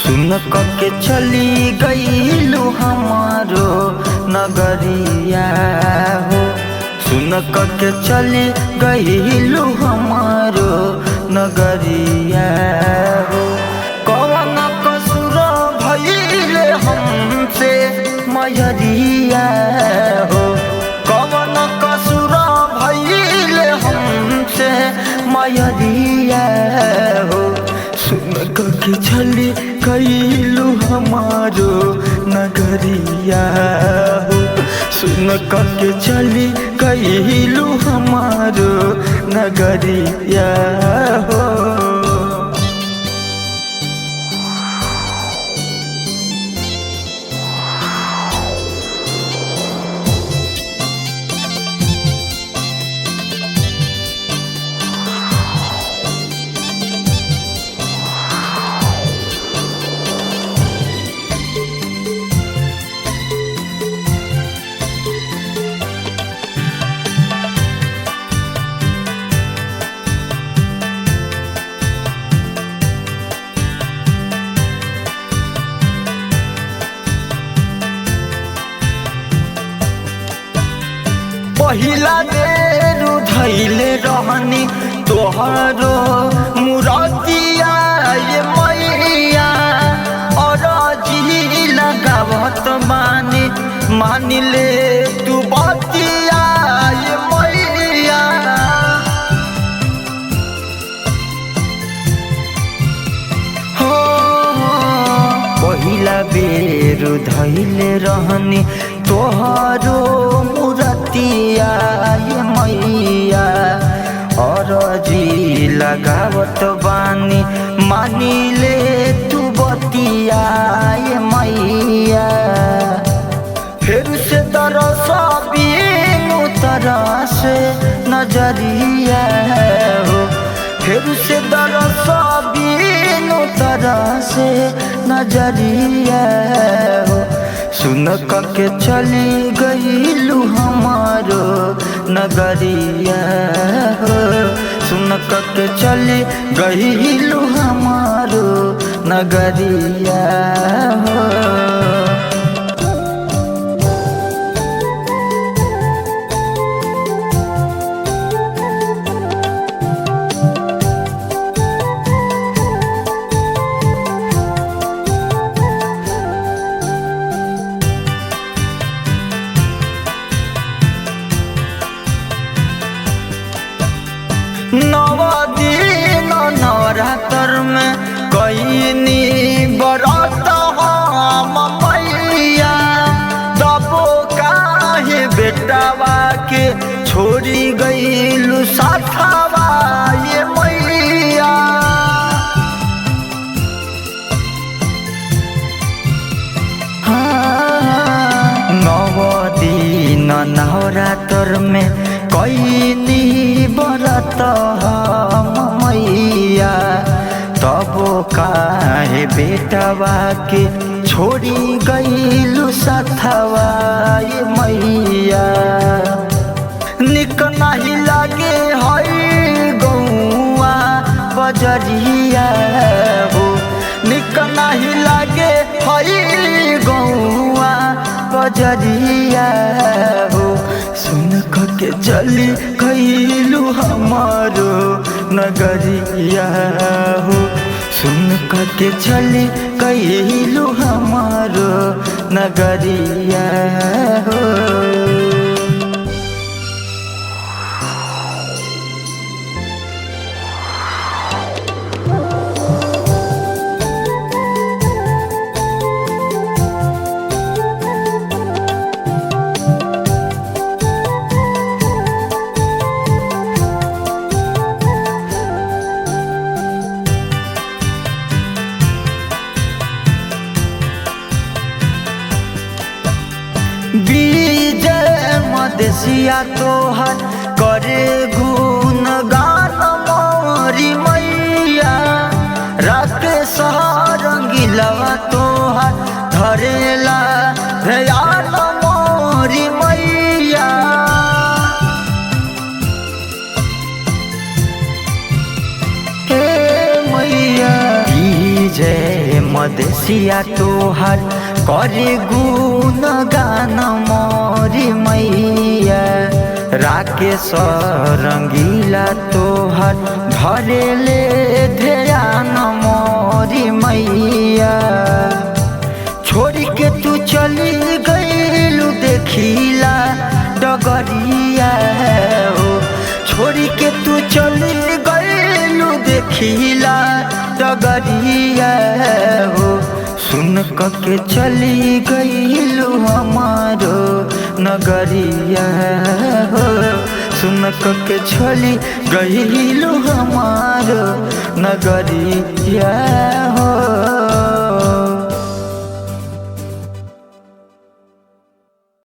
सुन के चली गईलू हमारो नगरिया हो। सुन के चली गईलू हमारो नगरिया हो। कौन कसूर भइले हमसे मयरिया हो। कौन कसूर भइले हमसे मयरिया हो। सुन के चली गईलू हमारो नगरिया हो। सुन के चली गईलू हमारो नगरिया हो। पहिला बेर धैले रहनी तोहरो मुरतिया ये मैया। अरजी लगावत मानी मान ले तू बतिया ये मैया। हो पहिला बेर धैले रहनी तोहरो मुरतिया ये मैया। अरजी लगावत बानी मानी ले तू बतिया ये मैया। फिर से तरस बिनु तरस नजरिया हो। फिर से तरस बिनु तरस नजरिया हो। सुन के चली गईलू हमारो नगरिया हो। सुन के चली गईलू हमारो नगरिया हो। नव दिन नवरात्र में कईनी बरत हम मैया। तबो काहे बेटावा के छोड़ी गईलू साथवा ये मैया। हाँ, नव दिन नवरात्र में कईनी बरत हम मैया। तबो काहे बेटवा के छोड़ी गईलू साथवा ये मैया। निक नहीं लागे हई गौआ बजरिया हो। निक नहीं लागे हई गौआ बजरिया हो। सुन के चली गईलू हमारो नगरिया हो। सुन के चली गईलू हमारो नगरिया हो। विजय मदेशिया तोहर करे गुण गान मोरी मैया। राकेश रंगीलवा तोहर धरेला ध्यान मोरी मैया। हे मैया विजय मदेशिया तोहर करे गुण गान मोरी मैया। राकेश रंगीला तोहर धरे ले ध्यान मोरी मैया। छोड़ के तू चली गईलू देखिला डगरिया हो, छोड़ के तू चली गईलू देखिला डगरिया हो। सुन के चली गईलू हमारो नगरिया हो, सुन के चली गईलू हमारो नगरिया।